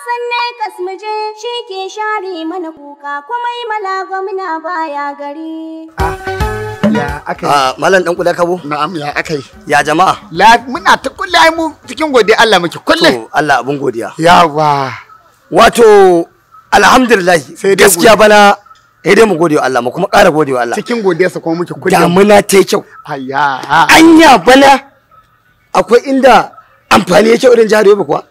Hassan ne kasmuje shi ke share mana kuka kuma yi mala gwamna baya gari. Ya akai. Malam dan kula kabo. Na'am ya akai. Ya jama'a. Muna ta kulle ai mu cikin godiya Allah muke kulle. To Allah abun godiya. Yawa. Wato alhamdulillah Sai dai gaskiya bana sai dai mu gode wa Allah mu kuma ƙara gode wa Allah. Cikin godiyarsa kuma muke kulle. Damuna ta yi kyau. Ayya. Anya bana akwai inda amfani ya kyau irin jihar Yobe kuwa.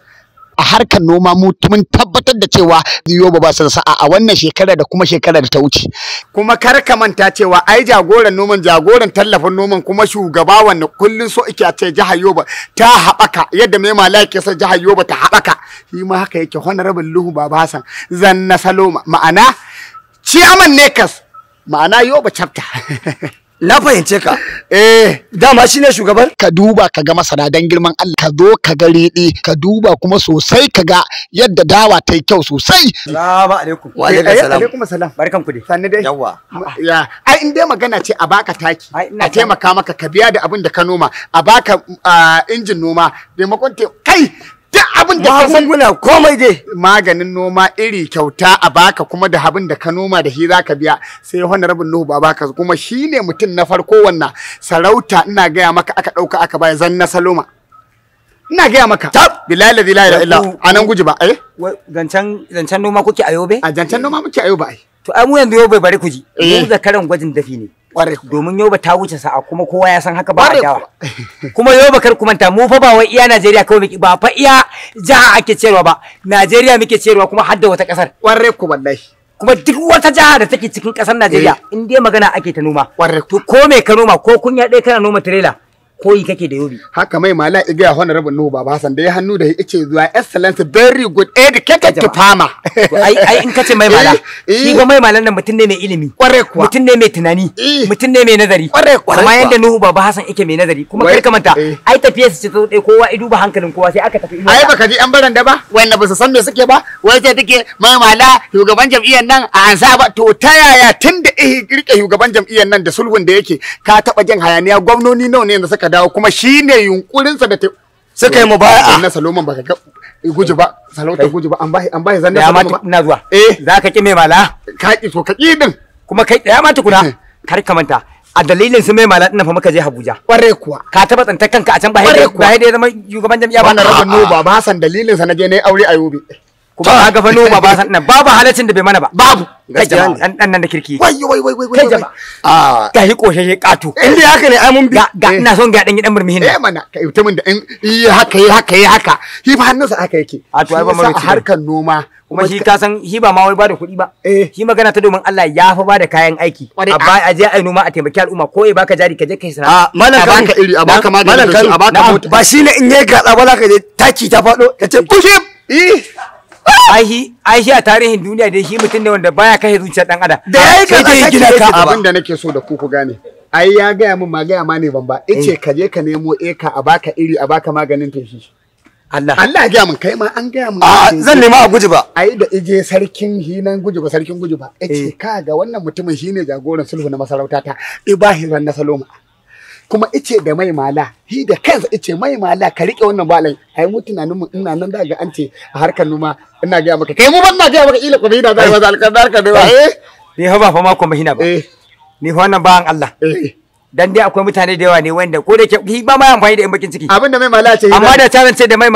A harkar noma mu mun tabbatar da cewa Yobe ba su da sa'a a wannan shekara da kuma shekara da ta wuce. Kuma kar ka manta cewa ai jagoran noman jagoran tallafin noman kuma shugaba wanda kullun so ike a ce jihar Yobe ta haɓaka yadda mai malaki ya sa jihar Yobe ta haɓaka. Shi ma haka yake Honorable Nuhu Baba Hassan Zanna Saloma ma'ana Chairman Nekas ma'ana Yobe chapter. Na fahimce ka. Eh Dama shine shugaban? Ka duba ka ga masara dan girman Allah ka zo ka ga riɗi ka duba kuma sosai ka ga yadda dawa ta yi kyau sosai. Salamu alaikum. Wa alaikum salam. Alaikum salam. Barkan ku dai. Sannu dai. Yawwa. Ya, ai in dai magana ce a baka taki, Ai, ina a taimaka maka ka biya da abin da ka noma, a baka injin noma, taimakon kai duk abin da ka san Magunguna komai dai. maganin noma iri kyauta a baka kuma da abin da ka noma da shi zaka biya sai Honorable Nuhu Baba ka kuma shine mutum na farko wannan sarauta ina gaya maka aka dauka aka baya Zanna Saloma. Ina gaya maka. Tab! Billahi la ilaha illa anan guji ba eh Wai, Zancen zancen noma kuke a Yobe? A zancen noma muke ayo ba ai. To ai mu yanzu Yobe bari ku ji. Eh. Mu zakaran gwajin dafi ne. Kwarai. Domin Yobe ta wuce sa'a kuma kowa ya san haka ba a Kwarai dawa. Kuma Yobe kar ku manta mu fa ba wai iya Najeriya kawai muke ba fa iya jiha ake ciyarwa ba. Najeriya muke ciyarwa kuma har da wata kasar. Kwarai ku wallahi. Kuma duk wata jiha da take cikin kasar Najeriya in dai magana ake ta noma. Kwarai To ko me ka noma ko kunya ɗaya kana noma tirela koyi kake da Yobe. Haka mai mala igiya Honorable Nuhu Baba Hassan da ya hannu da ya ce zuwa excellence very good educated to farmer. To ai ai in kace mai mala shi ga mai malan nan mutum ne mai ilimi. Kwarai kuwa. Mutum ne mai tunani, Eh. mutum ne mai nazari. Kwarai kuwa. Kamar yadda Nuhu Baba Hassan yake mai nazari kuma Wai, kar ka manta eh. ai tafiyar su ce ta zo ɗaya kowa i duba hankalin kowa sai aka tafi inuwa. Ai baka ji yan baranda ba wanda ba su san me suke ba wai sai take mai mala shugaban jam'iyyar nan a ansa ba to ta yaya tun da eh rike shugaban jam'iyyar nan da sulhun da yake ka taba jin hayaniya gwamnoni nawa ne yanzu suka dawo kuma shine yunkurin sa da ta Suka yi mubaya'a. Zanna Saloman baka ga guji ba salauta guji ba an bahi Zanna Da ma Saloma ba ina zuwa. Eh. Za ka ki mai mala ka ki to ka ki din kuma kai tsaya ma tukuna kar ka manta a dalilin su mai mala ɗin fa muka je Abuja. Kwarai kuwa. Ka taba tsantar kanka a can ba Kwarai ba kuwa. da ya zama shugaban jam'iyya ba. Wannan rabin Nuhu Baba Hassan dalilin sa na je nayi aure a Yobe. Kuma ka ga fa Nuhu Baba Hassan nan babu halaccin da bai mana ba. Babu. Kai Gaskiya jama'a ne. dan dan nan da kirki. Wai wai wai wai Kai wai. jama'a. Ah. Ga hi koshashe ƙato. In dai haka ne ai mun bi. Ga ga ina son ga dan gidan murmuhin Eh nan. mana kai mutumin da in yi haka yi haka yi haka shi fa hannunsa haka yake. A to ai ba Shi yasa maroci a harkar noma Kuma shi ka san shi ba ma wai bada kuɗi ba. Eh. Shi magana ta domin Allah ya fa bada kayan aiki. Kwarai. A ba a je a yi noma a taimaki al'umma ko ya baka jari ka je kai sana'a. Ah, Malam A Kano. baka iri, a baka maganin Malam feshi, Kano. a baka Na'am. mota. Ba shine in yayi gatsa ba za ka je taki ta faɗo ka ce Kushim! Eh! Ai shi a tarihin duniya dai shi mutum ne wanda baya kashe zuciyar dan adam. Da yayi Sai gatsa dai taki gina yake ka. gaba. Abin da nake so da ku ku gane. Ai ya gaya min ma gaya ma ne ban ba. Ice ka je ka nemo eka a baka iri a baka maganin feshi. Allah. Allah ya gaya min kai ma an gaya min. A zan nema a guji ba. Ai da ije sarkin hinan guji ba sarkin guji ba. Ice ka ga wannan mutumin shine jagoran sulhu na masarauta ta. Ibrahim na Saloma. Kuma ice da mai mala, hi da kansa ice mai mala ka rike wannan balan. Ai mu tunanin mu ina nan da ga an ce a harkar noma ina gaya maka kai mu ban na gaya maka ila kwamina za a yi masa alƙar harkar noma. Eh Ni fa ba fa ma kwamishina ba. eh Ni fa wannan bawan Allah. eh. Dan dai akwai mutane da yawa ne wanda ko da ke shi ba ma amfani da yan bakin ciki. Abin da mai mala ce Amma da ta ce da mai